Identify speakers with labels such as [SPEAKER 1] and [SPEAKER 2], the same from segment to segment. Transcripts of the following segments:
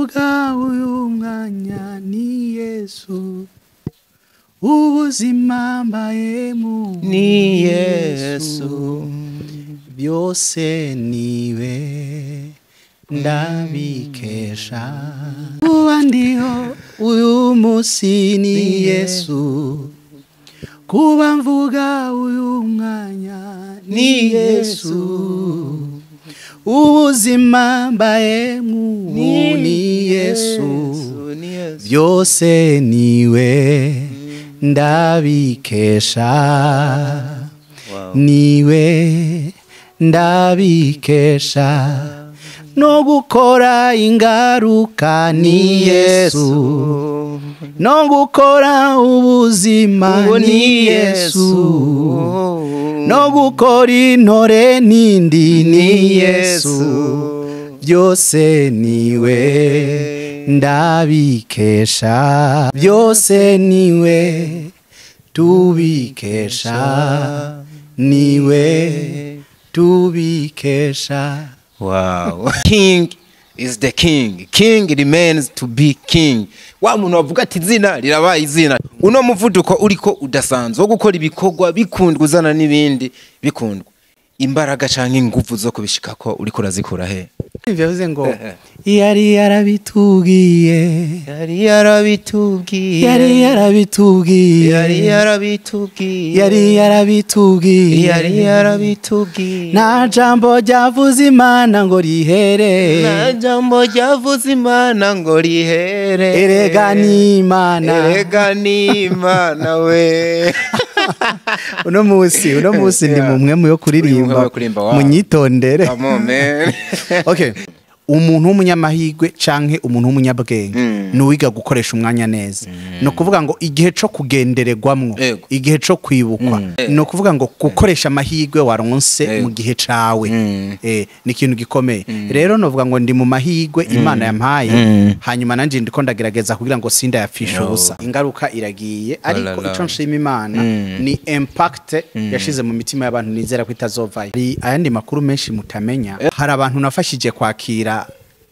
[SPEAKER 1] Mvuga uyu mwanya ni Yesu, ubuzima mbayemo
[SPEAKER 2] ni Yesu,
[SPEAKER 1] byose niwe ndabikesha. Kuba ndiho uyu munsi ni Yesu, kuba mvuga uyu mwanya ni Yesu, ubuzima mbayemo ni Yesu, byose niwe ndabikesha, niwe ndabikesha. No gukora ingaruka ni Yesu, no gukora ubuzima ni Yesu, no gukora intore nindi ni Yesu, byose niwe ndabikesha, byose niwe tubikesha, niwe tubikesha.
[SPEAKER 2] Wow. King is the king. King remains to be king. Wa muntu wavuga ati izina rirabaye izina. Uno muvuduko uriko udasanzwe wo gukora ibikorwa bikundwa uzana n'ibindi bikundwa. Imbaraga canke inguvu zo kubishikako uriko urazikura he?
[SPEAKER 1] Bivuze ngo yari yarabitubwiye,
[SPEAKER 2] yari yarabitubwiye,
[SPEAKER 1] yari yarabitubwiye,
[SPEAKER 2] yari yarabitubwiye,
[SPEAKER 1] yari yarabitubwiye,
[SPEAKER 2] yari yarabitubwiye.
[SPEAKER 1] Nta jambo ryavuze Imana ngo rihere,
[SPEAKER 2] nta jambo ryavuze Imana ngo rihere.
[SPEAKER 1] Erega ni Imana,
[SPEAKER 2] erega ni Imana we.
[SPEAKER 1] Uno munsi ndi mumwe mu yo kuririmba, munyitondere.
[SPEAKER 2] Come on man.
[SPEAKER 1] Okay. Umuntu w'umunyamahirwe canke umuntu w'umunyabwenge nuwiga gukoresha umwanya neza. No kuvuga ngo igihe co kugendererwamwo, igihe co kwibukwa, no kuvuga ngo gukoresha amahirwe waronse mu gihe cawe, ni ikintu gikomeye. Rero novuga ngo ndi mu mahirwe Imana yampaye, hanyuma nanje ndiko ndagerageza kugira ngo sinda yapfisha ubusa. Ingaruka iragiye, ariko ico nshima Imana ni impact yashize mu mitima y'abantu, nizera ko itazovayo. Hari ayandi makuru menshi mutamenya. Hari abantu nafashije kwakira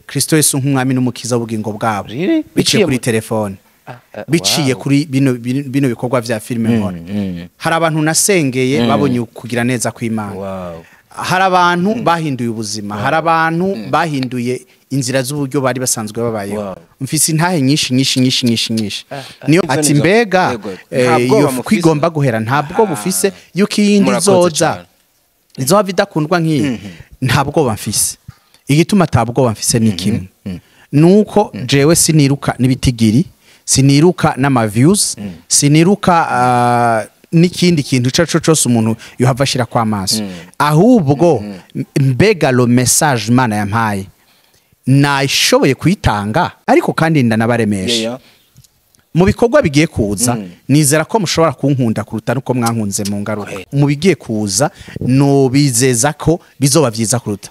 [SPEAKER 1] Kristo Yesu nk'umwami n'umukiza w'ubugingo bwabo biciye kuri telefone, biciye kuri bino bikorwa vya filime nkora. Hari abantu nasengeye babonye kugira neza kw'Imana. Hari abantu bahinduye ubuzima, hari abantu bahinduye inzira z'uburyo bari basanzwe babayeho. Mfise intahe nyinshi nyinshi nyinshi nyinshi nyinshi. Niyo ati mbega iyo kwigomba guhera ntabwo bufise yuko iyindi zoza izoba idakundwa nk'iyi, ntabwo bamfise. Igituma atabwoba mfise ni kimwe, nuko jewe siniruka n'ibitigiri, siniruka n'ama views, siniruka n'ikindi kintu ico cose umuntu yohava ashira kwa maso, ahubwo mbega lo message Imana yampaye nashoboye kuyitanga, ariko kandi ndanabaremesha. Mu bikorwa bigiye kuza nizera ko mushobora kunkunda kuruta nuko mwankunze mu ngaruka. Mu bigiye kuza no bizeza ko bizoba vyiza kuruta.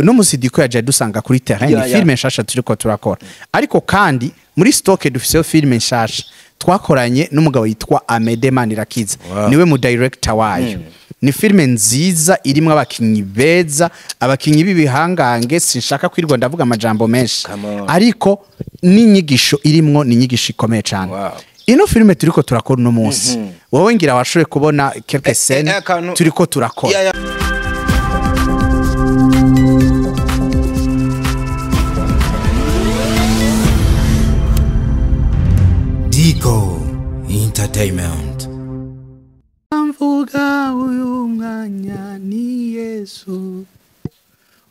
[SPEAKER 1] No musidiko yaje dusanga kuri terrain ni filme nshasha turiko turakora, ariko kandi muri stock dufiseyo filme nshasha twakoranye n'umugabo yitwa Amede Manirakiza, niwe mu director wayo. Ni filme nziza irimwo abakinyi beza, abakinyi b'ibihangange, sinshaka kwirwa ndavuga amajambo menshi, ariko n'inyigisho irimwo ni inyigisho ikomeye cyane. Ino filme turiko turakora no munsi, wowe ngira washoboye kubona quelques scènes turiko turakora.
[SPEAKER 3] Dico Entertainment.
[SPEAKER 1] Mvuga uyu mwanya ni Yesu,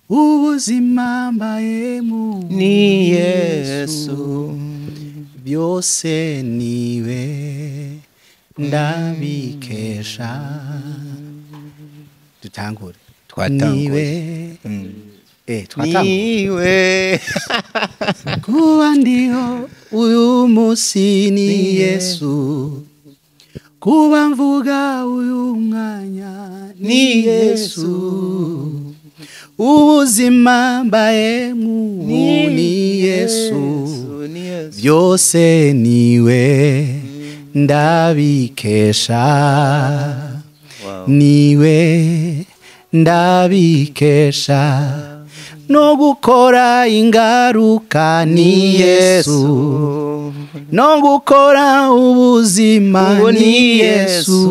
[SPEAKER 1] ubuzima mbayemo
[SPEAKER 2] ni Yesu,
[SPEAKER 1] byose niwe ndabikesha. Dutangure.
[SPEAKER 2] Twatangure.
[SPEAKER 1] Niwe. Kuba ndiho uyu munsi ni Yesu, kuba mvuga uyu mwanya ni Yesu, ubuzima mbayemo ni Yesu, byose niwe ndabikesha, niwe ndabikesha. No gukora ingaruka ni Yesu, no gukora ubuzima ni Yesu,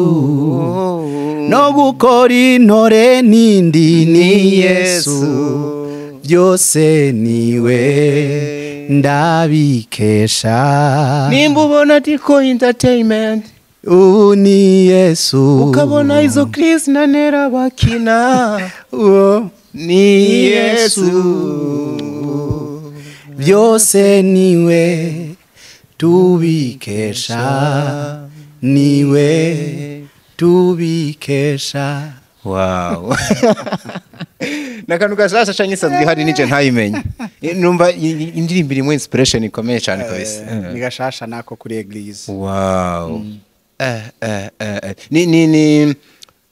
[SPEAKER 1] no gukora intore n'indi ni Yesu, byose niwe ndabikesha.
[SPEAKER 2] Nimba ubona Diko Entertainment,
[SPEAKER 1] ubu ni Yesu,
[SPEAKER 2] ukabona izo Chris na Nera bakina,
[SPEAKER 1] uwo
[SPEAKER 2] ni Yesu,
[SPEAKER 1] byose niwe tubikesha, niwe tubikesha.
[SPEAKER 2] Wow. Nakantu gashasha canke isanzwe ihari nije ntayimenye. Numva indirimbo irimo inspiration ikomeye cyane kabisa.
[SPEAKER 1] Ni gashasha nako kuri église.
[SPEAKER 2] Wow.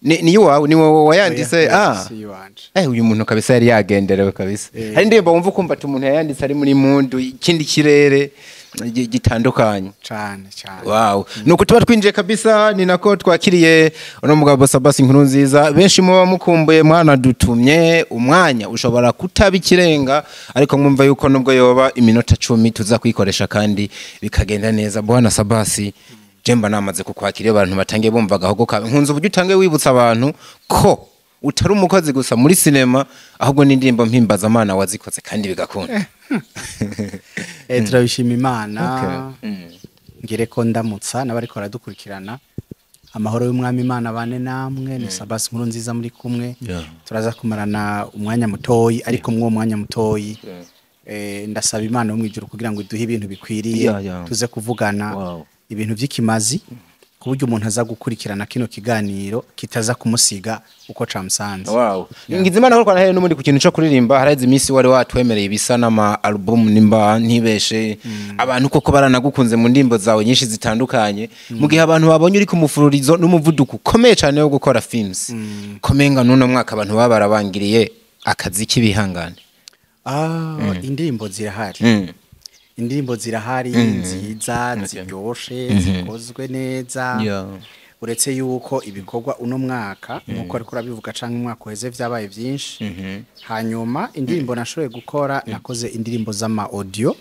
[SPEAKER 2] Ni iwawe, ni wowe wayanditse?
[SPEAKER 1] Ah, si iwanje.
[SPEAKER 2] Uyu muntu kabisa yari yagenderewe kabisa. Hari indirimbo wumva ukumva ati umuntu yayanditse ari muri mundu ikindi kirere gitandukanye
[SPEAKER 1] cyane cyane.
[SPEAKER 2] Wow. Nuko tuba twinjiye kabisa, ni nako twakiriye uno mugabo Sabasi Inkuru Nziza. Benshi muba mukumbuye, mwana dutumye umwanya ushobora kutaba ikirenga, ariko mwumva yuko nubwo yoba iminota 10 tuza kwikoresha kandi bikagenda neza. Bwana Sabasi, jemba namaze kukwakira, abantu batangiye bumva gahogo kawe. Nkunze uburyo utangiye wibutsa abantu ko utari umukozi gusa muri sinema, ahubwo n'indirimbo mpimbazamana wazikoze kandi bigakunda.
[SPEAKER 1] Turabishima Imana. Ngire ko ndamutsa n'abariko baradukurikirana, amahoro y'Umwami Imana bane namwe. Ni Sabasi Inkuru Nziza muri kumwe. Turaza kumarana umwanya mutoyi, ariko mw'uwo mwanya mutoyi ndasaba Imana yo mw'ijuru kugira ngo iduhe ibintu bikwiriye, tuze kuvugana ibintu by'ikimazi, ku buryo umuntu aza gukurikirana kino kiganiro kitaza kumusiga uko camusanze.
[SPEAKER 2] Wow. Ngize Imana ko twanahere n'umundi ku kintu cyo kuririmba. Haraheze iminsi wari watwemereye ibisa n'ama album, nimba ntibeshe. Abantu koko baranagukunze mu ndimbo zawe nyinshi zitandukanye. Mu gihe abantu babonye uri ku mufururizo n'umuvuduko ukomeye cyane wo gukora films, komenga n'uno mwaka abantu baba barabangiriye akazi k'ibihangane.
[SPEAKER 1] Indirimbo zirahari. Indirimbo zirahari nziza, ziryoshe, zikozwe neza. Uretse yuko ibikorwa uno mwaka nkuko ariko urabivuga canke umwaka uheze vyabaye byinshi. Hanyuma indirimbo nashoboye gukora, nakoze indirimbo z'ama audio.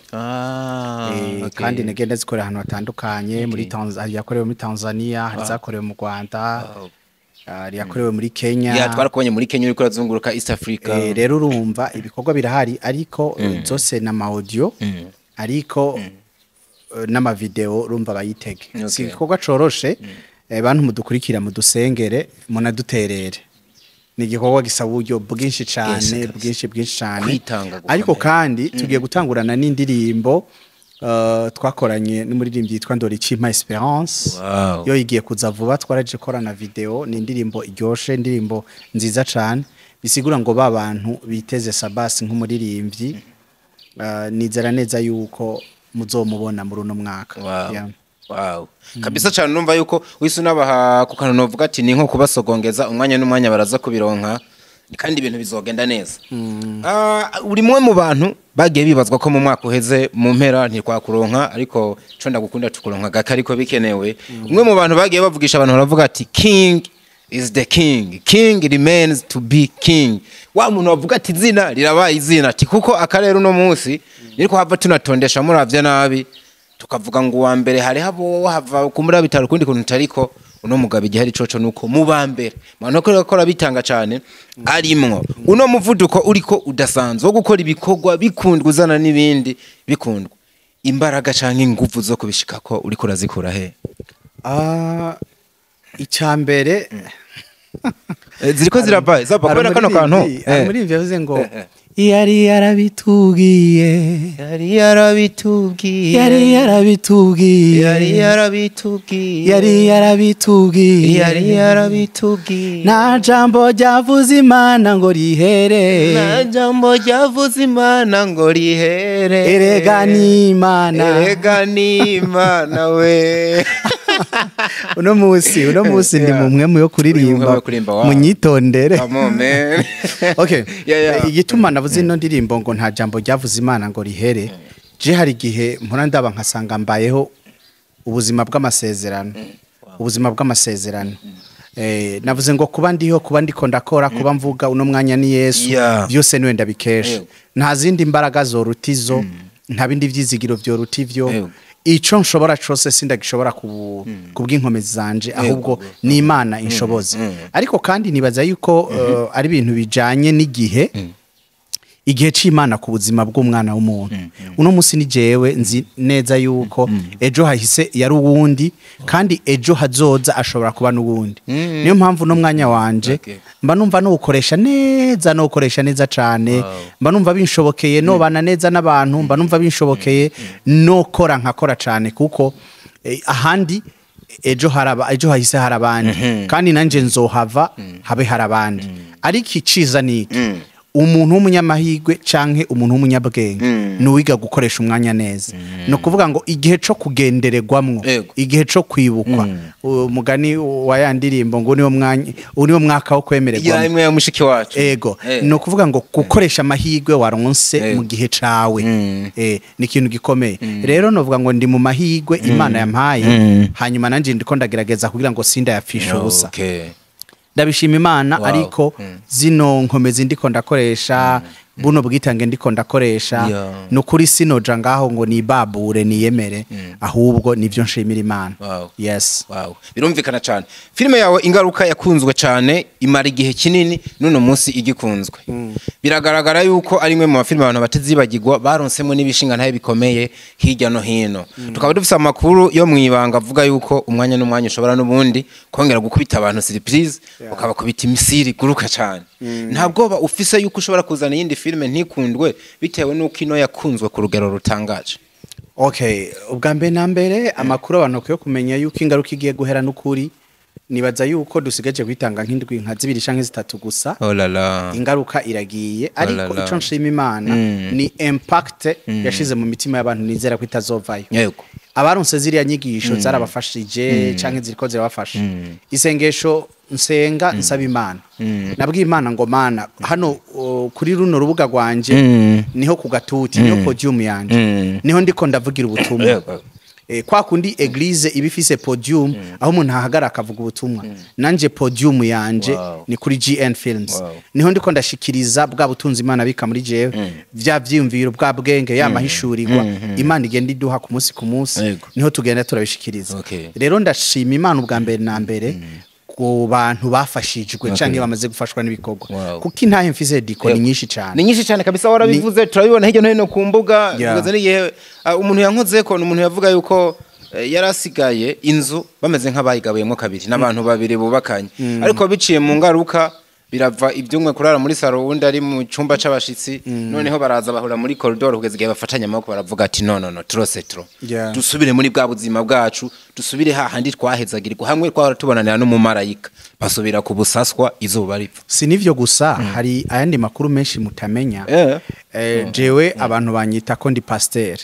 [SPEAKER 1] Kandi nagenda zikora ahantu hatandukanye, muri Tanzania, yakorewe muri Tanzania, hari zakorewe mu Rwanda, yakorewe muri Kenya.
[SPEAKER 2] Twarakubonye muri Kenya uriko urazunguruka East Africa.
[SPEAKER 1] Rero urumva ibikorwa birahari, ariko zose n'ama audio, ariko n'amavideo urumva bayitege. Si igikorwa coroshe. Bantu mudukurikira, mudusengere, munaduterere. Ni igikorwa gisaba uburyo bwinshi cyane, bwinshi bwinshi cyane. Ariko kandi tugiye gutangurana n'indirimbo twakoranye n'umuririmbyi yitwa Ndoricimpa Esperance. Yo igiye kuza vuba, twaraje korana video. Ni indirimbo iryoshe, indirimbo nziza cyane. Bisigura ngo ba bantu biteze Sabasi nk'umuririmbyi, nizera neza yuko muzomubona muri uno mwaka.
[SPEAKER 2] Wow. Kabisa cyane. Numva yuko wise unabaha ku kantu novuga ati ni nko kubasogongeza umwanya n'umwanya baraza kubironka kandi ibintu bizogenda neza. Uri mwe mu bantu bagiye bibazwa ko mu mwaka uheze mu mpera ntikwakuronka, ariko co ndagukunda tukuronka gake ariko bikenewe. Umwe mu bantu bagiye bavugisha abantu baravuga ati king is the king, king remains to be king. Wa muntu bavuga ati izina rirabaye izina, ati kuko akarere uno munsi niriko hava tunatondesha muravye nabi, tukavuga ngo uwa mbere hari habo hava kumura bitaro kundi kuntu tariko uno mugabo igihari coco nuko mu bambere mwana ko akora bitanga cyane arimwo uno muvuduko uriko udasanzwe wo gukora ibikorwa bikundwa uzana n'ibindi bikundwa. Imbaraga canke inguvu zo kubishikako uriko urazikura he?
[SPEAKER 1] Icambere
[SPEAKER 2] ziriko zirava zava kubera kano kantu
[SPEAKER 1] muri ivyo yavuze ngo yari yarabitubwiye,
[SPEAKER 2] yari yarabitubwiye,
[SPEAKER 1] yari yarabitubwiye,
[SPEAKER 2] yari yarabitubwiye,
[SPEAKER 1] yari yarabitubwiye,
[SPEAKER 2] yari yarabitubwiye.
[SPEAKER 1] Nta jambo ryavuze Imana ngo rihere,
[SPEAKER 2] nta jambo ryavuze Imana ngo rihere.
[SPEAKER 1] Erega ni Imana,
[SPEAKER 2] erega ni Imana we.
[SPEAKER 1] Uno munsi ndi mumwe mu yo kuririmba, munyitondere. Okay. Igituma navuze ino ndirimbo ngo nta jambo ryavuze Imana ngo rihere, je hari igihe mpora ndaba nkasanga mbayeho ubuzima bw'amasezerano, ubuzima bw'amasezerano. Navuze ngo kuba ndiho, kuba ndiko ndakora, kuba mvuga uno mwanya ni Yesu, byose niwe ndabikesha. Nta zindi mbaraga zoruta izo, nta bindi vyizigiro vyoruta ivyo. Ico nshobora cose sindagishobora kubw'inkomezi zanje, ahubwo ni Imana inshoboza. Ariko kandi nibaza yuko ari ibintu bijanye n'igihe, igihe c'Imana ku buzima bw'umwana w'umuntu. Uno musi ni jewe nzi neza yuko ejo hahise yari uwundi, kandi ejo hazoza ashobora kuba n'uwundi. Niyo mpamvu no mwanya wanje mba numva nukoresha neza, nukoresha neza cane, mba numva binshobokeye nobana neza n'abantu, mba numva binshobokeye nokora nkakora cane, kuko ahandi ejo haraba, ejo hahise harabandi, kandi nanje nzohava habe harabandi. Ariko iciza niki, umuntu w'umunyamahirwe canke umuntu w'umunyabwenge nuwiga gukoresha umwanya neza. No kuvuga ngo igihe co kugendererwamwo, igihe co kwibukwa, umugani wa ya ndirimbo ngo niwo mwanya, niwo mwaka wo kwemererwa,
[SPEAKER 2] ya imwe ya mushiki wacu.
[SPEAKER 1] Ego, no kuvuga ngo gukoresha amahirwe waronse mu gihe cawe, ni ikintu gikomeye. Rero novuga ngo ndi mu mahirwe Imana yampaye, hanyuma nanje ndiko ndagerageza kugira ngo sindayapfisha ubusa. Ndabishima Imana. Ariko zino nkomezi ndiko ndakoresha, buno bwitange ndiko ndakoresha, nukuri sinoja ngaho ngo nibabure niyemere, ahubwo nivyo nshimira Imana. Yes.
[SPEAKER 2] Wow. Birumvikana cyane. Filime yawe Ingaruka yakunzwe cyane, imara igihe kinini, none munsi igikunzwe. Biragaragara yuko ari imwe mu mafilime abantu batazibagirwa, baronsemo n'ibishinga ntaye bikomeye hirya no hino. Tukaba dufise amakuru yo mwibanga avuga yuko umwanya n'umwanya ushobora n'ubundi kongera gukubita abantu surprise, ukabakubita imisiri guruka cyane. Ntabwo ba ufise yuko ushobora kuzana iyindi filime ntikundwe bitewe nuko ino yakunzwe ku rugero rutangaje.
[SPEAKER 1] Okay, ubwa mbere na mbere amakuru abantu bakwiye kumenya yuko Ingaruka igiye guhera n'ukuri, nibaza yuko dusigaje kwitanga nk'indwi nka zibiri canke zitatu gusa.
[SPEAKER 2] Oh la la.
[SPEAKER 1] Ingaruka iragiye, ariko ico nshima Imana ni impact yashize mu mitima y'abantu, nizera ko itazovayo.
[SPEAKER 2] Yego.
[SPEAKER 1] Abaronse ziriya nyigisho zarabafashije canke ziriko zirabafasha. Isengesho nsenga nsaba Imana, nabwiye Imana ngo Mana, hano kuri runo rubuga rwanje niho ku gatuti, niho podium yanje, niho ndiko ndavugira ubutumwa. Kwa kundi eglise iba ifise podium aho umuntu ahagara akavuga ubutumwa, nanje podium yanje ni kuri GN Films. Niho ndiko ndashikiriza bwa butunzi Imana bika muri jewe, vya vyiyumviro, bwa bwenge, ya mahishurirwa Imana igenda iduha ku munsi ku munsi, niho tugenda turabishikiriza. Rero ndashima Imana ubwa mbere na mbere ku bantu bafashijwe canke bamaze gufashwa n'ibikorwa, kuko intahe mfise diko ni nyinshi cyane.
[SPEAKER 2] Ni nyinshi cyane kabisa, warabivuze, turabibona hirya no hino ku mbuga. Bivuze n'igihe umuntu yankoze ko umuntu yavuga yuko yarasigaye inzu bameze nk'abayigabuyemo kabiri n'abantu babiri bubakanye, ariko biciye mu ngaruka birava ibyumwe kurara muri saro, wundi ari mu cyumba c'abashitsi, noneho baraza bahura muri corridor kugeza igihe bafatanya amaboko baravuga ati no no no, trop c'est trop, dusubire muri bwa buzima bwacu, dusubire hahandi twahezagirirwa hamwe twahora tubonanira n'umumarayika, basubira ku busaswa izuba ripfa.
[SPEAKER 1] Si nivyo gusa, hari ayandi makuru menshi mutamenya. Jewe abantu banyita ko ndi pasteur,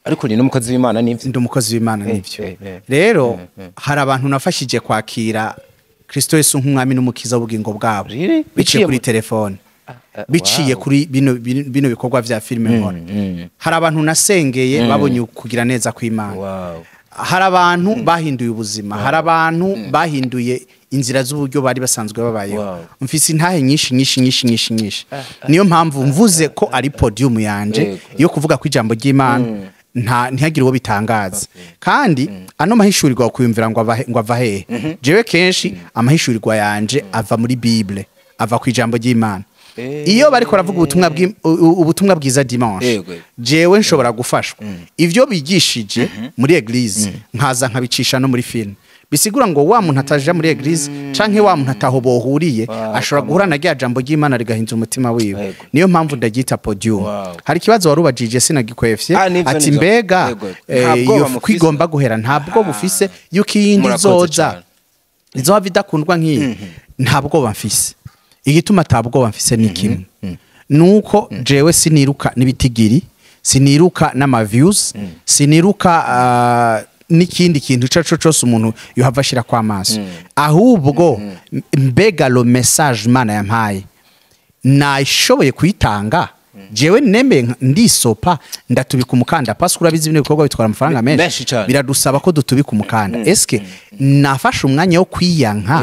[SPEAKER 2] ariko ni n'umukozi w'Imana nivyo.
[SPEAKER 1] Ndi umukozi w'Imana nivyo. Rero hari abantu nafashije kwakira Kristo Yesu nk'umwami n'umukiza w'ubugingo bwabo, biciye kuri telefone, biciye kuri bino bikorwa vya filime nkora. Hari abantu nasengeye babonye kugira neza kw'Imana. Hari abantu bahinduye ubuzima, hari abantu bahinduye inzira z'uburyo bari basanzwe babayeho. Mfise intahe nyinshi nyinshi nyinshi nyinshi nyinshi. Niyo mpamvu mvuze ko ari podium yanje yo kuvuga ku ijambo ry'Imana, nta ntihagire uwo bitangaza. Kandi ano mahishurirwa kuyumvira ngo ava hehe? Jewe kenshi amahishurirwa yanje ava muri Bible, ava ku ijambo ry'Imana. Iyo bariko baravuga ubutumwa bwiza dimanche, jewe nshobora gufashwa ivyo bigishije muri eglise, nkaza nkabicisha no muri film. Bisigura ngo wa muntu ataja muri eglise canke wa muntu ataho bohuriye ashobora guhura na rya jambo ry'Imana rigahinza umutima wiwe. Niyo mpamvu ndagita podium. Hari ikibazo warubajije sinagikwefye, ati mbega iyo kwigomba guhera ntabwo bufise yuko iyindi zoza izoba idakundwa nk'iyi? Ntabwo bamfise. Igituma atabwo bamfise ni kimwe, nuko jewe siniruka n'ibitigiri, siniruka n'ama views, siniruka n'ikindi kintu ico cyose umuntu yohava ashira kwa maso, ahubwo mbega lo message Imana yampaye nashoboye kuyitanga. Jewe nembe ndisopa ndatubika umukanda, parce que urabizi bino bikorwa bitwara amafaranga menshi, biradusaba ko dutubika umukanda. Eske nafashe umwanya wo kwiyanka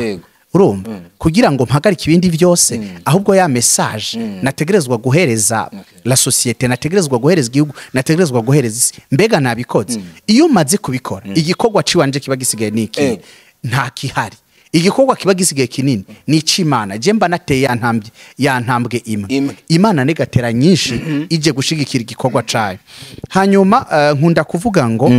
[SPEAKER 1] Urumva, kugira ngo mpagarike ibindi byose, ahubwo ya message nategerezwa guhereza la société, nategerezwa guhereza igihugu, nategerezwa guhereza isi, mbega nabikoze? Iyo maze kubikora, igikorwa ciwanje kiba gisigaye niki? Nta kihari. Igikorwa kiba gisigaye kinini ni ic'Imana. Je mba nateye ya ntambwe imwe.
[SPEAKER 2] Imwe.
[SPEAKER 1] Imana nigatera nyinshi ije gushigikira igikorwa cayo. Hanyuma nkunda kuvuga ngo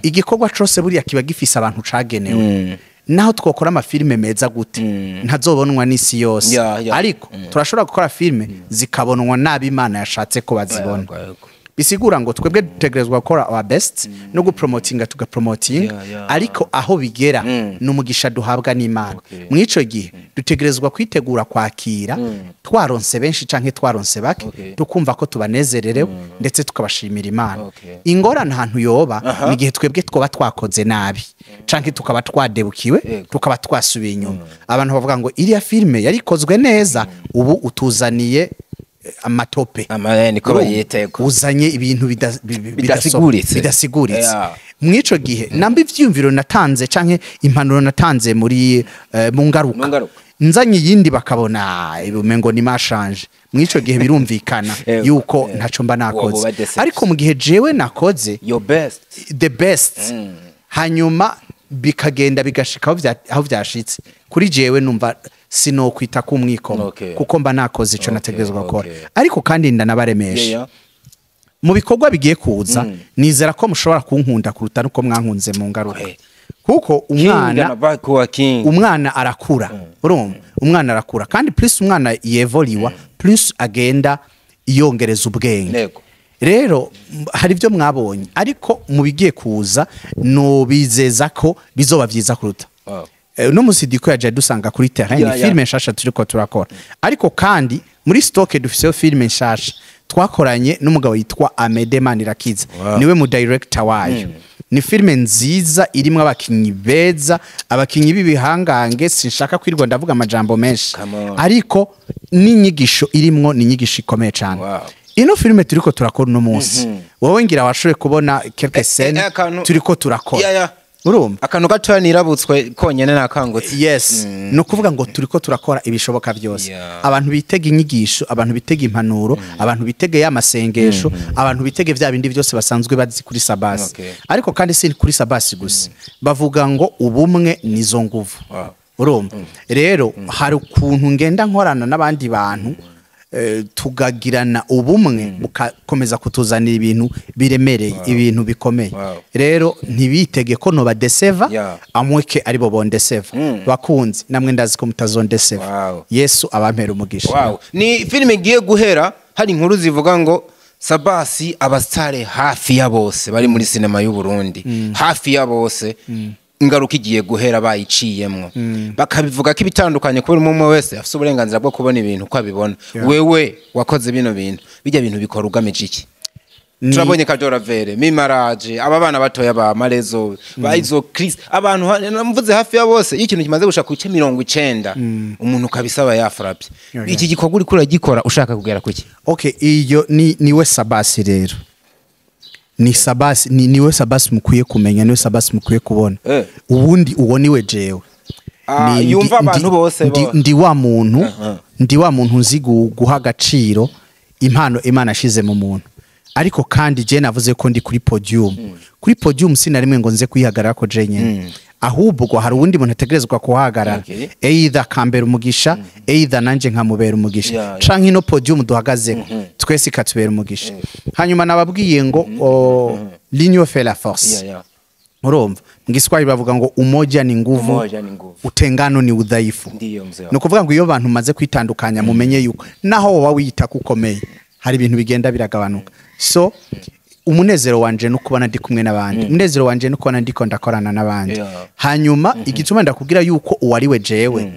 [SPEAKER 1] igikorwa cose buriya kiba gifise abantu cagenewe. Naho twokora amafilime meza gute, ntazobonwa n'isi yose. Ariko turashobora gukora filime zikabonwa nabi Imana yashatse ko bazibona.
[SPEAKER 2] Yego.
[SPEAKER 1] Bisigura ngo twebwe dutegerezwa gukora our best no gupromotinga, tugapromotinga, ariko aho bigera ni umugisha duhabwa n'Imana. Mw'ico gihe dutegerezwa kwitegura kwakira, twaronse benshi canke twaronse bake, tukumva ko tubanezererewe ndetse tukabashimira Imana. Ingorane ahantu yoba ni igihe twebwe twoba twakoze nabi canke tukaba twadebukiwe, tukaba twasubiye inyuma, abantu bavuga ngo iriya filime yarikozwe neza, ubu utuzaniye amatope.
[SPEAKER 2] Niko
[SPEAKER 1] Urumva?
[SPEAKER 2] bayiteko.
[SPEAKER 1] Uzanye ibintu
[SPEAKER 2] Bidasiguritse.
[SPEAKER 1] Bidasiguritse. Mw'ico gihe namba ivyiyumviro natanze canke impanuro natanze muri mu ngaruka,
[SPEAKER 2] Mu ngaruka.
[SPEAKER 1] nzanye iyindi bakabona umengo ni mashanje, mw'ico gihe birumvikana yuko ntaco mba nakoze.
[SPEAKER 2] Woba deception.
[SPEAKER 1] Ariko mu gihe jewe nakoze
[SPEAKER 2] your best,
[SPEAKER 1] the best, hanyuma bikagenda bigashika aho vyashitse, kuri jewe numva sinokwita ku mwikomo, kuko mba nakoze ico nategerezwa gukora. Ariko kandi ndanabaremesha, mu bikorwa bigiye kuza, nizera ko mushobora kunkunda kuruta nuko mwankunze mu ngaruka, kuko umwana
[SPEAKER 2] King king.
[SPEAKER 1] Umwana arakura, urumva, umwana arakura, kandi plus umwana yevoliwa, plus agenda yongereza ubwenge. Rero hari ibyo mwabonye, ariko mu bigiye kuza nobizeza ko bizoba byiza kuruta. No musi Diko yaje dusanga kuri terrain, ni filme nshasha turiko turakora, ariko kandi muri stock dufiseyo filme nshasha twakoranye n'umugabo yitwa Amede Manirakiza. Niwe mu director wayo. Ni filme nziza irimwo abakinyi beza, abakinyi b'ibihangange. Sinshaka kwirwa ndavuga amajambo menshi,
[SPEAKER 2] Come on.
[SPEAKER 1] ariko n'inyigisho irimwo ni inyigisho ikomeye cyane. Ino filme turiko turakora uno munsi, wowe ngira washoboye kubona quelques scènes turiko turakora. Urumva?
[SPEAKER 2] Akantu gatoya nirabutswe konyene nakangutse.
[SPEAKER 1] Yes, ni ukuvuga ngo turiko turakora ibishoboka byose. Abantu bitega inyigisho, abantu bitega impanuro, abantu bitege ya masengesho, abantu bitege vya bindi byose basanzwe bazi kuri Sabasi. Ariko kandi si kuri Sabasi gusa, bavuga ngo ubumwe nizo nguvu. Urumva rero hari ukuntu ngenda nkorana n'abandi bantu, tugagirana ubumwe, bukakomeza kutuzanira ibintu biremereye, ibintu bikomeye. Rero ntibitege ko nobadeseva, amweke aribo bondeseva. Bakunzi namwe, ndazi ko mutazondeseva. Yesu abampera umugisha.
[SPEAKER 2] Wow. Ni filime igiye guhera hari inkuru zivuga ngo Sabasi, abasitare hafi ya bose bari muri sinema y'u Burundi, hafi ya bose, ingaruka igiye guhera bayiciyemwo, bakabivuga ko ibitandukanye, kubera umwe umwe wese afite uburenganzira bwo kubona ibintu uko abibona. Wewe wakoze bino bintu, bijya bintu bikora ugamije iki? Turabonye Kajora Vere, Mimaraje, aba bana batoya ba Marezo, ba Izo Chris, abantu mvuze hafi ya bose, iyo ikintu kimaze gushaka kuce 90, umuntu kabisaba yafrapye. Iki gikorwa uriko uragikora ushaka kugera kuki?
[SPEAKER 1] Okay, iyo ni niwe Sabasi. Rero ni Sabasi, niwe Sabasi mukwiye kumenya, niwe Sabasi mukwiye kubona. Ubundi uwo niwe jewe.
[SPEAKER 2] Yumva abantu bose
[SPEAKER 1] Ndi wa muntu, ndi wa muntu nzi guha agaciro impano Imana ashize mu muntu. Ariko kandi je navuze ko ndi kuri podium. Kuri podium sina rimwe ngo nze kwihagarara ko je nyene, ahubwo hari uwundi muntu ategerezwa kuhagarara, either akambera umugisha, either nanje nkamubera umugisha, canke ino podium duhagazeko twese ikatubera umugisha. Hanyuma nababwiye ngo l'union fait la force. Urumva, mu Giswahili bavuga ngo umoja ni nguvu,
[SPEAKER 2] Umoja ni nguvu.
[SPEAKER 1] utengano ni udhaifu.
[SPEAKER 2] Ndiyo, mzee.
[SPEAKER 1] Ni ukuvuga ngo iyo abantu maze kwitandukanya, mumenye yuko naho woba wiyita ko ukomeye, hari ibintu bigenda biragabanuka. So umunezero wanje no kubona ndi kumwe n'abandi, umunezero wanje no kubona ndiko ndakorana n'abandi. Hanyuma igituma ndakubwira yuko uwariwe jewe,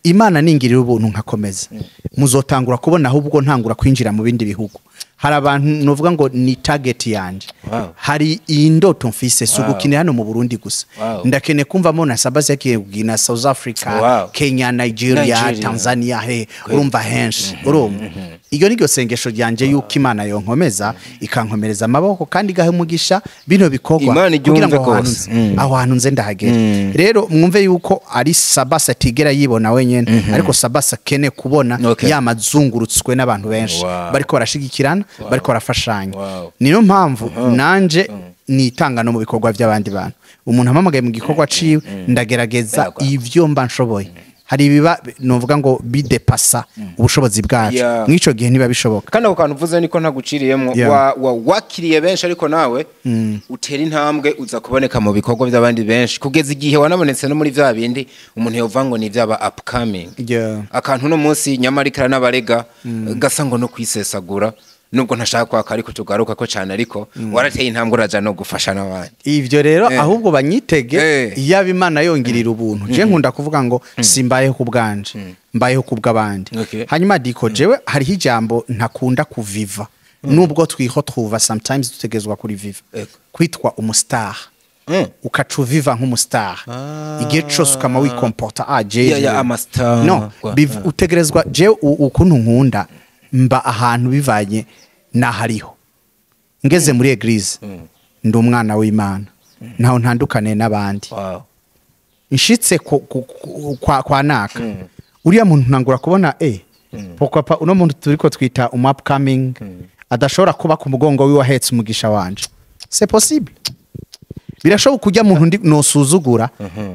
[SPEAKER 1] Imana ningirira ubuntu nkakomeza, muzotangura kubona ahubwo ntangura kwinjira mu bindi bihugu. Hari abantu novuga ngo ni target yanje. Hari indoto mfise, si ugukinira hano mu Burundi gusa. Ndakeneye kumva na Sabasi yakiye kugina South Africa, Kenya, Nigeria, Tanzania, he urumva henshi. Urumva iyo niryo sengesho ryanje, yuko Imana yonkomeza, ikankomereza amaboko kandi igaha umugisha bino bikorwa
[SPEAKER 2] Imana
[SPEAKER 1] kugira ngo
[SPEAKER 2] iryumve
[SPEAKER 1] aho hantu
[SPEAKER 2] kose.
[SPEAKER 1] aho hantu nze ndahagera. Rero mwumve yuko ari Sabasi atigera yibona wenyene, ariko Sabasi akene kubona yamazungurutswe n'abantu benshi bariko barashigikirana, bariko barafashanya. Niyo mpamvu nanje nitanga no mu bikorwa by'abandi bantu. Umuntu ampamagaye mu gikorwa ciwe, ndagerageza ivyo mba nshoboye. Hari ibiba novuga ngo bidepasa ubushobozi bwacu, mw'ico gihe ntiba bishoboka.
[SPEAKER 2] Kandi ako kantu uvuze niko ntaguciriyemwo. Wakiriye benshi, ariko nawe utera intambwe uza kuboneka mu bikorwa by'abandi benshi, kugeza igihe wanabonetse no muri vya bindi umuntu yovuga ngo ni ivy'aba upcoming. Akantu uno munsi nyamara ikara n'abarega gasa ngo no kwisesagura, nubwo ntashaka kwaka ariko tugaruka ko cyane, ariko warateye intambwe uraja no gufasha n'abandi.
[SPEAKER 1] Ivyo rero ahubwo banyitege. Iyaba Imana yongirira ubuntu, je nkunda kuvuga ngo simbayeho ku bwanje, mbayeho ku bw'abandi. Hanyuma diko jewe hariho ijambo ntakunda kuviva, nubwo twiho twuva sometimes dutegerezwa kuriviva, kwitwa umustar, ukaca uviva nk'umustar igihe cose, ukama wikomporta je
[SPEAKER 2] Yeah, ama star.
[SPEAKER 1] No, utegerezwa, jewe ukuntu nkunda mba ahantu bivanye n'ahariho. Ngeze muri église, ndi umwana w'Imana, ntaho ntandukaniye n'abandi. Nshitse kwa naka uriya muntu, ntangura kubona pourquoi pas uno muntu turiko twita umu upcoming adashobora kuba ku mugongo wiwe ahetse umugisha wanje? C'est possible, birashoboka. Kujya muntu ndi nosuzugura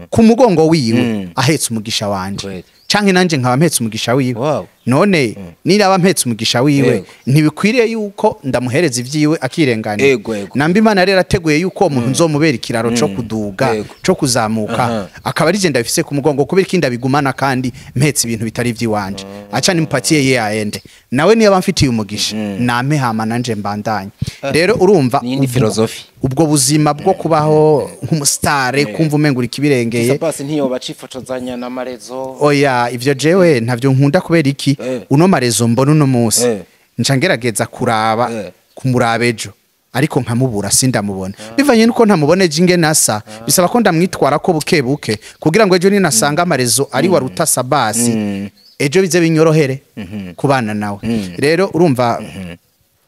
[SPEAKER 1] ku mugongo wiwe ahetse umugisha wanje, canke nanje nkaba mpetse umugisha wiwe. None niraba mpetse umugisha wiwe, ntibikwiriye yuko ndamuhereza ivyiwe akirenganira?
[SPEAKER 2] Ego, ego.
[SPEAKER 1] Namba Imana rero ateguye yuko uwo muntu nzomubera ikiraro co kuduga, co kuzamuka, akaba ari je ndabifise ku mugongo, kubera ikindi abigumana kandi mpetse ibintu bitari ivy'iwanje? Aca nimpatie ye aende nawe. Niba mfitiye umugisha, nampe, hama nanje mbandanye. Rero urumva
[SPEAKER 2] N'iyindi filozofi.
[SPEAKER 1] ubwo buzima bwo kubaho nk'umusitare, kumva umengura ikibirengeye.
[SPEAKER 2] Sabasi ntiyoba acifotozanya na marezo?
[SPEAKER 1] Oya, ivyo jewe ntavyo nkunda. Kubera iki? Uno marezo mbona uno munsi, nca ngerageza kuraba kumuraba ejo, ariko nkamubura, sindamubona. Bivanye nuko ntamubona ejo ingene asa, bisaba ko ndamwitwara ko buke buke, kugira ngo ejo ninasanga amarezo ari waruta Sabasi, ejo bize binyorohere kubana nawe. Rero urumva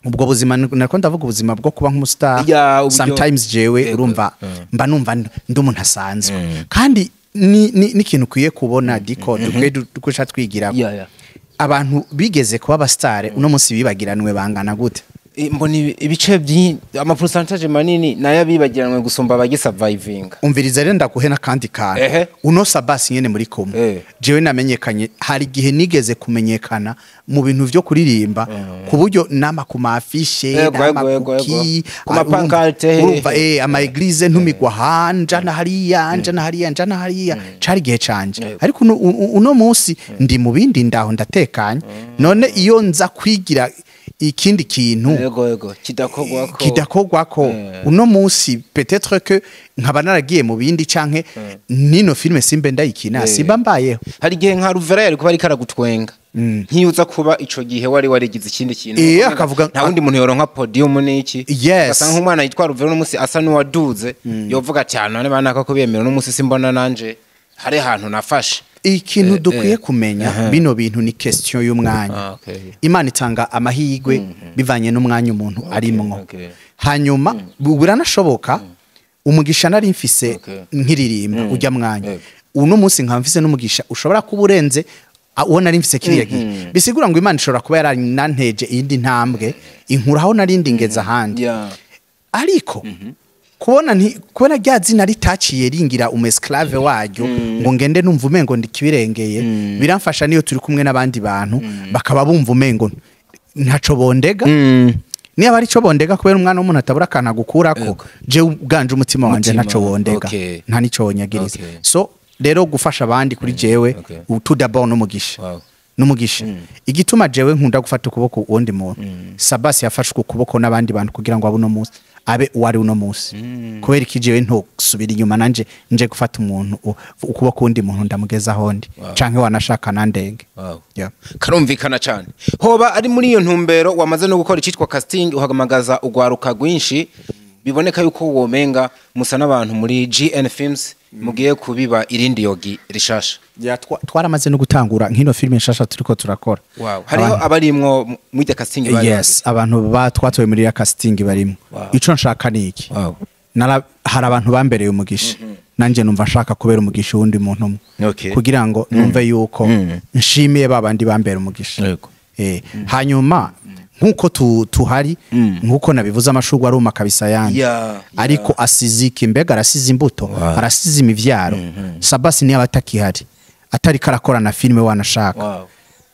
[SPEAKER 1] ubwo buzima nako ndavuga, ubuzima bwo kuba nk'umustar,
[SPEAKER 2] Ya,
[SPEAKER 1] sometimes jewe urumva mba numva ndi umuntu asanzwe. Kandi ni n'ikintu ukwiye kubona, diko dukwiye dukoresha twigira. Abantu bigeze kuba abasitare uno munsi bibagiranwe bangana gute?
[SPEAKER 2] Mbona ibice amapourcentage manini nayo abibagiranwe gusumba abagisurvivinga.
[SPEAKER 1] Umviriza rero, ndaguhe n'akandi kantu. Uno Sabasi nyene muri kumwe, jewe namenyekanye, hari igihe nigeze kumenyekana mu bintu vyo kuririmba, ku buryo nama ku maaffiches, nama kuki,
[SPEAKER 2] Ku mapancarte.
[SPEAKER 1] Urumva ama église, ntumigwa aha, nja na hariya, nja na hariya, nja na hariya. Cari igihe canje. Ariko uno munsi ndi mu bindi, ndaho ndatekanye. None iyo nza kwigira ikindi kintu
[SPEAKER 2] Yego yego, kidakorwa ko
[SPEAKER 1] kidakorwa ko, uno munsi peut-être que nkaba naragiye mu bindi, canke nino filme simbe ndayikina, simba mbayeho.
[SPEAKER 2] Hari igihe nka Ruvera yari kuba ariko aragutwenga nkiyuza kuba ico gihe wari warigize ikindi kintu.
[SPEAKER 1] Akavuga
[SPEAKER 2] nta wundi muntu yoronka podium n'iki. Ugasanga nk'umwana yitwa Ruvera uno munsi asa n'uwaduze, yovuga ati hano none banaka ko bemera, uno munsi simbona nanje hari ahantu nafashe.
[SPEAKER 1] Ikintu dukwiye kumenya, bino bintu ni question y'umwanya. Imana itanga amahirwe bivanye n'umwanya umuntu arimwo. Hanyuma biranashoboka umugisha nari mfise nkiririmba ujya mwanya, uno munsi nkaba mfise n'umugisha ushobora kuba urenze uwo nari mfise kiriya gihe. Bisigura ngo Imana ishobora kuba yarananteje iyindi ntambwe, inkuraho narindi ngeza ahandi. Ariko kubona kubona rya zina ritaciye ringira umesclave waryo ngo ngende numva umengo ndikibirengeye, biramfasha niyo turi kumwe n'abandi bantu bakaba bumva umengo ntaco bondega. Niba ari cyo bondega, kubera umwana w'umuntu atabura akantu agukurako, je ubwanje umutima wanje
[SPEAKER 2] Umutima,
[SPEAKER 1] ntaco wondega, nta nico wonyagiriza. So rero gufasha abandi kuri jewe, tout d'abord n'umugisha. N'umugisha. Igituma jewe nkunda gufata ukuboko uwundi muntu, Sabasi yafashwe ukuboko n'abandi bantu kugira ngo abe uno munsi. Abe uwari uno munsi. Kubera iki jewe ntosubira inyuma nanje nje gufata umuntu ukuboko kundi muntu ndamugeza hondi, canke wanashaka nandenge. Yeah.
[SPEAKER 2] Karumvikana cyane. Hoba ari muri iyo ntumbero wamaze no gukora icitwa casting, uhamagaza ugwaruka rwinshi, biboneka yuko womenga musa n'abantu muri GN Films mugiye kubiba irindi yogi rishasha.
[SPEAKER 1] Yeah, twaramaze no gutangura nk'ino filime nshasha turiko turakora.
[SPEAKER 2] Hariho abarimwo muri casting bari?
[SPEAKER 1] Yes, abantu batwatoye muri ya casting barimo. Ico nshaka ni iki? Hari abantu bambereye umugisha, nanje numva nshaka kubera umugisha wundi muntu umwe, kugira ngo numve yuko nshimiye babandi bambera umugisha. Hanyuma nkuko tuhari, nkuko nabivuze, amashurwe aruma kabisa yandi, ariko asizika imbega, arasize imbuto, arasize imivyaro. Sabasi niyo abatakihari, atari karakora na filime wanashaka,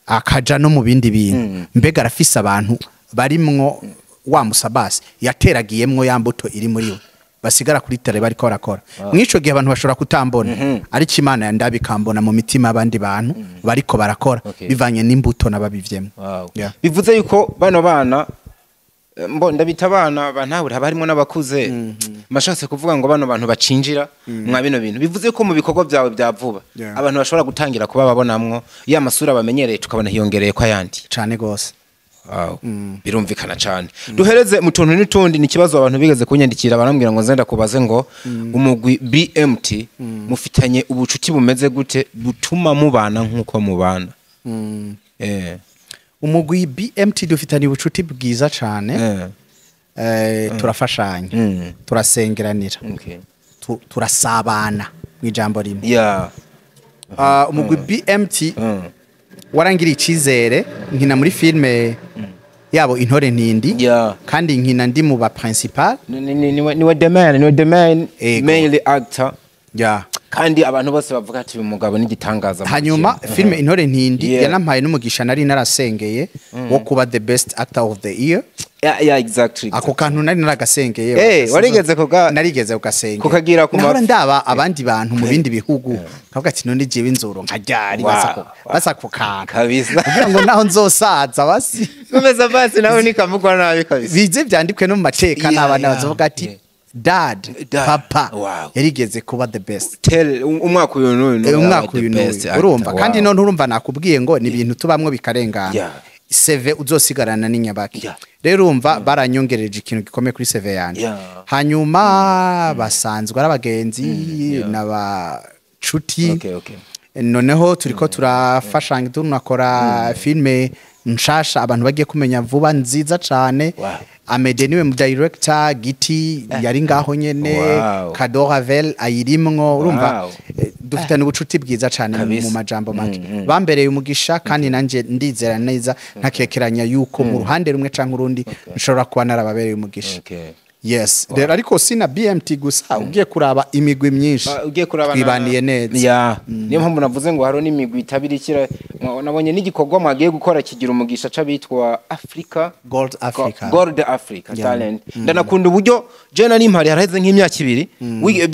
[SPEAKER 1] akaja no mu bindi bintu, mbega arafise abantu barimwo wa musabasi yateragiyemwo ya mbuto iri muri we, basigara kuri tele bariko barakora. Mwico gihe abantu bashobora kutambona, ariko Imana yandabikambona mu mitima y'abandi bantu bariko barakora, bivanye n'imbuto nababivyemo.
[SPEAKER 2] Bivuze yuko bano bana, mbo ndabita abana bantabura, haba harimo n'abakuze, mashatse kuvuga ngo bano bantu bacinjira mwa bino bintu, bivuze ko mu bikorwa byawe bya vuba abantu bashobora gutangira kuba babonamwo ya masura bamenyereye, tukabona hiyongereye ko ayandi.
[SPEAKER 1] Cane gose.
[SPEAKER 2] Birumvikana cyane. Duhereze mu tuntu n'utundi. Ni kibazo abantu bigeze kunyandikira, barambwira ngo nzenda kubaze ngo umugwi BMT mufitanye ubucuti bumeze gute butuma mubana nkuko mubana?
[SPEAKER 1] Umugwi BMT dufitanye ubucuti bwiza cyane. Turafashanya, turasengeranira, turasabana mu ijambo rimwe. Umugwi BMT warangira icizere nkina muri filme yabo Intore Ntindi, kandi nkina ndi mu ba principal.
[SPEAKER 2] Niwe the man, niwe the man male actor. Kandi abantu bose bavuga ati uyu mugabo ni igitangaza.
[SPEAKER 1] Hanyuma filme Intore Ntindi yanampaye n'umugisha nari narasengeye wo kuba the best actor of the year.
[SPEAKER 2] Yeah, exactly.
[SPEAKER 1] Ako kantu nari naragasengeye.
[SPEAKER 2] Warigeze kuga?
[SPEAKER 1] Narigeze kugasengera.
[SPEAKER 2] Kukagira ku
[SPEAKER 1] mafi. Ndaba abandi bantu mu bindi bihugu kavuga ati none jewe inzoro nkajyari basako kantu.
[SPEAKER 2] Kabisa.
[SPEAKER 1] Kugira ngo naho nzosaza basi.
[SPEAKER 2] Kumeza basi naho nikamugwa nabi kabisa.
[SPEAKER 1] Bize byandikwe no mu mateka n'abana bazovuga ati dad, papa yarigeze kuba the best.
[SPEAKER 2] Tell umwaka uyu n'uyu.
[SPEAKER 1] Umwaka uyu n'uyu. Urumva kandi none urumva nakubwiye ngo ni ibintu tubamwo bikarengana. CV uzosigarana n'inyabaki. Rero urumva baranyongereje ikintu gikomeye kuri CV yanje. Hanyuma basanzwe ari abagenzi n'abacuti. Noneho turiko turafashanya, tunakora filme nshasha abantu bagiye kumenya vuba, nziza cane. Amede niwe mu director, Giti yari ngaho nyene, Kado Ravel ayirimwo. Urumva dufitanye ubucuti bwiza cane mu majambo make. Bambereye umugisha kandi nanje ndizera neza ntakekeranya yuko mu ruhande rumwe canke urundi nshobora kuba narababereye umugisha. Yes. Rero ariko sina BMT gusa, ugiye kuraba imigwi myinshi,
[SPEAKER 2] ugiye kuraba
[SPEAKER 1] twibaniye neza.
[SPEAKER 2] Niyo mpamvu navuze ngo haro n'imigwi itabirikira. Nabonye n'igikorwa mwagiye gukora kigira umugisha c'abitwa Africa
[SPEAKER 1] Gold Africa,
[SPEAKER 2] Gold Africa Talent. Ndanakunda uburyo je nari mpari haraheze nk'imyaka ibiri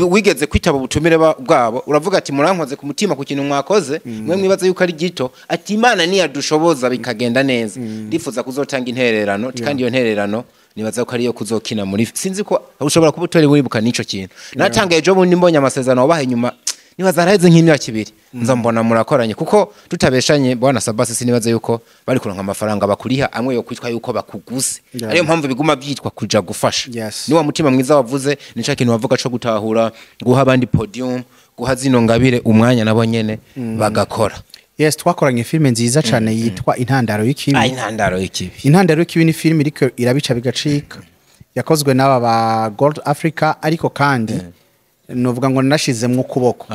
[SPEAKER 2] wigeze kwitaba ubutumire bwabo, uravuga ati murankoze ku mutima ku kintu mwakoze, mwe mwibaza yuko ari gito, ati Imana niyadushoboza bikagenda neza, ndifuza kuzotanga intererano, kandi iyo ntererano nibaza ko ariyo kuzokina muri, sinzi ko ushobora kuba utori wibuka nico kintu. Natangaye ejo bundi mbonye amasezerano wabahe nyuma, nibaza haraheze nk'imyaka ibiri nza mbona murakoranye, kuko tutabeshanye bwana Sabasi sinibaza yuko bari kuronka amafaranga bakuriha amwe yo kwitwa yuko bakuguse. Ariyo mpamvu biguma byitwa kuja gufasha. Ni wa mutima mwiza wavuze, nico kintu wavuga co gutahura, guha abandi podium, guha zino ngabire umwanya nabo nyene bagakora.
[SPEAKER 1] Yes, twakoranye filme nziza cyane yitwa Intandaro y'ikibi.
[SPEAKER 2] Intandaro y'ikibi.
[SPEAKER 1] Intandaro y'ikibi ni filme iriko irabica bigacika. Yakozwe n'aba ba Gold Africa, ariko kandi novuga ngo nashizemwo ukuboko.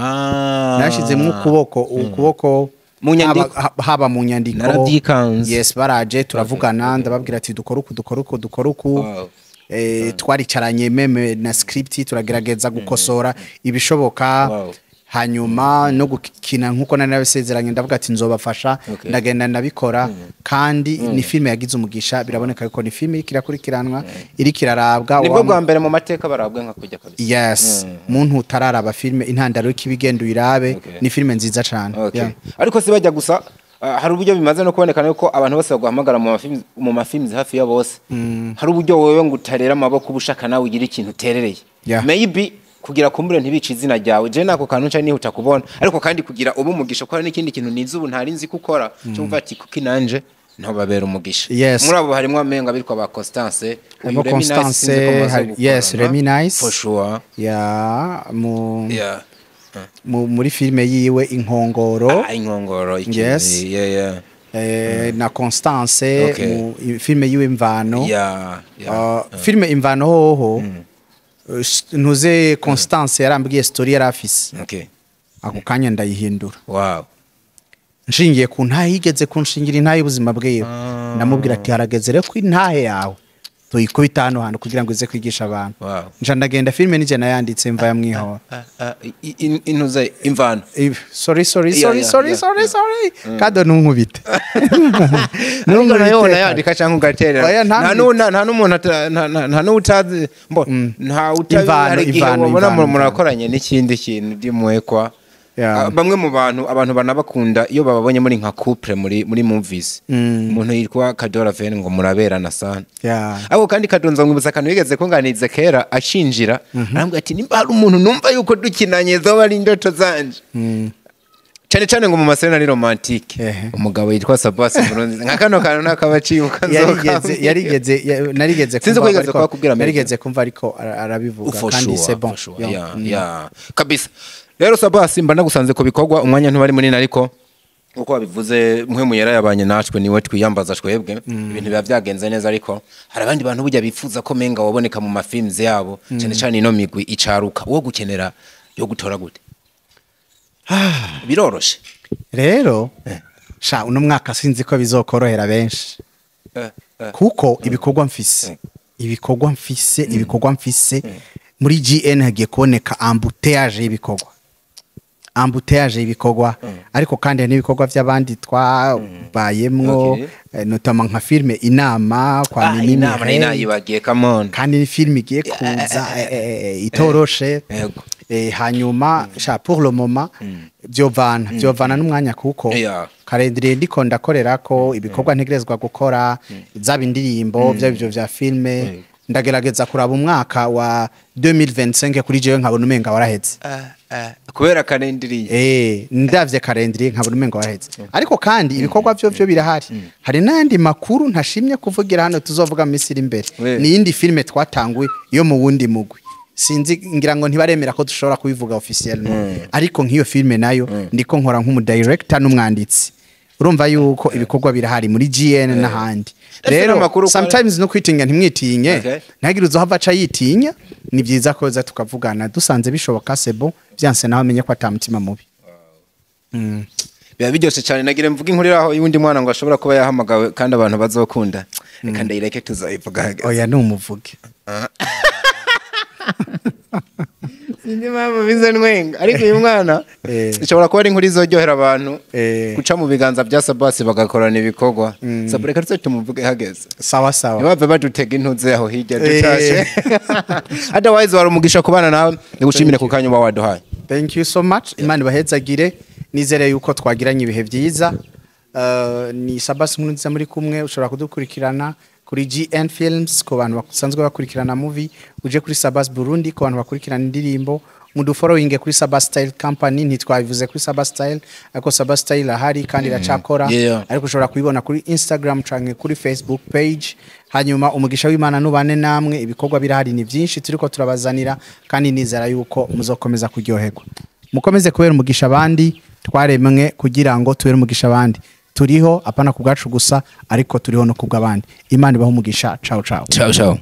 [SPEAKER 1] Nashizemwo ukuboko, ukuboko
[SPEAKER 2] mu nyandiko,
[SPEAKER 1] haba mu nyandiko.
[SPEAKER 2] Narabyikanze.
[SPEAKER 1] Yes, baraje turavugana, ndababwira ati dukora uku, dukora uku, dukora uku. Twaricaranye meme na script turagerageza gukosora ibishoboka. Hanyuma no gukina nkuko nari nabisezeranye, ndavuga ati nzobafasha, ndagenda ndabikora. Kandi ni filme yagize umugisha, biraboneka yuko ni filme irakurikiranwa, iri kirarabwa.
[SPEAKER 2] Nibwo bwa mbere mu mateka barabwe nka kujya kabisa.
[SPEAKER 1] Yes, muntu utararaba filme Intandaro y'ikibigendo irabe, ni filme nziza cyane.
[SPEAKER 2] Ariko si bajya gusa Hari uburyo bimaze no kubonekana yuko abantu bose baguhamagara mu mafilms hafi ya bose. Hari uburyo wewe ngo utarera amaboko, ubushaka nawe ugira ikintu uterereye, maybe kugira kumbure ntibice izina ryawe. Je nako kantu nca nihuta kubona, ariko kandi kugira ubu umugisha ko hari n'ikindi kintu nize ubu ntari nzi gukora cyo kuvuga ati kuki nanje ntobabera umugisha. Muri abo harimo amenga bitwa ba Constance.
[SPEAKER 1] Harimo
[SPEAKER 2] Uyu Remy Nice,
[SPEAKER 1] Constance,
[SPEAKER 2] sinzi ko mumaze
[SPEAKER 1] yes,
[SPEAKER 2] gukorana.
[SPEAKER 1] Remy Nice.
[SPEAKER 2] For sure.
[SPEAKER 1] Ya muri filime yiwe Inkongoro.
[SPEAKER 2] Ah, Inkongoro iki.
[SPEAKER 1] Yes. Na Constance mu filime yiwe Imvano. Filime Imvano hoho, ntuze Constance yarambwiye story yari afise, ako kanya ndayihindura. Nshingiye ku ntahe yigeze kunshingira, intahe y'ubuzima bwiwe. Ndamubwira ati harageze rero ko intahe yawe tuyikubita hano hantu kugira ngo ize kwigisha abantu. Nca ndagenda, filime nije nayanditse, mva ya mwihora.
[SPEAKER 2] Intuze Imvano.
[SPEAKER 1] Sorry, sorry, sorry, sorry, sorry, sorry, kado ntunkubite.
[SPEAKER 2] Ariko nayo unayandika cyangwa ugaterera?
[SPEAKER 1] Oya,
[SPEAKER 2] nta nta n'umuntu nta n'utazi mbo nta utazi.
[SPEAKER 1] Imvano,
[SPEAKER 2] hari igihe
[SPEAKER 1] Imvano,
[SPEAKER 2] wabona
[SPEAKER 1] Imvano,
[SPEAKER 2] murakoranye n'ikindi kintu dimwekwa. Bamwe mu bantu, abantu banabakunda iyo bababonye muri nka couple muri movies. Umuntu yitwa Kadora Ven ngo muraberana sana. Abo kandi Kadonzo mwibutsa akantu yigeze kunganiriza kera ashinjira, arambwira ati nimba hari umuntu numva yuko dukinanye zoba ari indoto zanje, cyane cyane ngo mu mascène ari romantique, umugabo yitwa Sabas Murundi. Nka kano kantu nakabacibuka.
[SPEAKER 1] Yarigeze yarigeze narigeze
[SPEAKER 2] Sinzi ko
[SPEAKER 1] kumva
[SPEAKER 2] yigeze
[SPEAKER 1] ariko
[SPEAKER 2] kubakubwira mbere.
[SPEAKER 1] Narigeze kumva, ariko arabivuga
[SPEAKER 2] For
[SPEAKER 1] kandi
[SPEAKER 2] sure,
[SPEAKER 1] c'est bon.
[SPEAKER 2] for sure.
[SPEAKER 1] Yeah.
[SPEAKER 2] Yeah. Kabisa rero Sabas, mba nagusanze ku bikorwa, umwanya ntubari munini, ariko uko wabivuze, Mpwemu Yera yabanye natwe, niwe twiyambaza twebwe, ibintu biba byagenze neza. Ariko hari abandi bantu burya bifuza ko menga waboneka mu mafilms yabo, cyane cyane ino migwi icaruka. Uwo gukenera yo gutora gute? Biroroshe?
[SPEAKER 1] Rero sha, uno mwaka sinzi ko bizokorohera benshi, kuko ibikorwa mfise muri GN hagiye kuboneka embouteillage y'ibikorwa, embouteillage y'ibikorwa. Ariko kandi hari n'ibikorwa by'abandi twabayemwo, notamment nka filme Inama kwa
[SPEAKER 2] Ah,
[SPEAKER 1] Mimi
[SPEAKER 2] Inama
[SPEAKER 1] Mireille.
[SPEAKER 2] nayibagiye, come on.
[SPEAKER 1] Kandi ni filme igiye kuza, itoroshe. Hanyuma sha, pour le moment byovana n'umwanya, kuko calendrier ndiko ndakorera ko ibikorwa ntegerezwa gukora, zaba indirimbo, byaba ivyo vya filme, ndagerageza kuraba umwaka wa 2025 kuri jewe nkabona umenga waraheze.
[SPEAKER 2] Kubera calendrier.
[SPEAKER 1] Ndavye calendrier nkabona umenga waraheze, ariko kandi ibikorwa vyo birahari. Hari n'ayandi makuru ntashimye kuvugira hano, tuzovuga mu minsi iri imbere. Ni iyindi filme twatanguye yo mu wundi mugwi, sinzi, ngira ngo ntibaremera ko dushobora kubivuga officiellement, ariko nk'iyo filme nayo ndiko nkora nk'umudirector n'umwanditsi. Urumva yuko ibikorwa birahari muri GN n'ahandi.
[SPEAKER 2] Ese
[SPEAKER 1] Rero
[SPEAKER 2] n'amakuru
[SPEAKER 1] sometimes no kwitinya, ntimwitinye. Ntihagire uzohava aca yitinya. Ni byiza ko za tukavugana, dusanze bishoboka c'est bon, byanse nawe amenye ko ata mutima mubi.
[SPEAKER 2] Biba biryoshe cyane. Nagira mvuga inkuru iraho y'undi mwana ngo ashobora kuba yahamagawe kandi abantu bazokunda. Reka ndayireke, tuzayivuga hageze.
[SPEAKER 1] Oya, numuvuge.
[SPEAKER 2] Sinzi impamvu bize ntwenga, ariko uyu mwana ishobora kuba ari inkuru izoryohera abantu guca mu biganza bya Sabasi bagakorana ibikorwa. Sabu, reka tuze tumuvuge hageze.
[SPEAKER 1] Sawa sawa.
[SPEAKER 2] Ntibave badutega intuze aho hirya dutashe. Otherwise wari umugisha kubana nawe, ndagushimire ku kanya uba waduhaye.
[SPEAKER 1] Thank you so much. Imana ibahezagire. Nizere yuko twagiranye ibihe byiza. Ni Sabas Nkurunziza muri kumwe. Ushobora kudukurikirana kuri GN Films ku bantu basanzwe bakurikirana movie, uje kuri Sabas Burundi ku bantu bakurikirana indirimbo, mudufollowing kuri Sabas Style Company. Ntitwabivuze kuri Sabas Style, ariko Sabas Style ahari kandi iracakora, ariko ushobora kuyibona kuri Instagram canke kuri Facebook page. Hanyuma umugisha w'Imana nubane namwe. Ibikorwa birahari, ni byinshi turiko turabazanira, kandi nizera yuko muzokomeza kuryoherwa. Mukomeze kubera umugisha abandi. Twaremwe kugira ngo tubere umugisha abandi. Turiho apana ku bwacu gusa, ariko turiho no kubw'abandi. Imana ibahe umugisha. Ciao ciao.
[SPEAKER 2] Ciao ciao.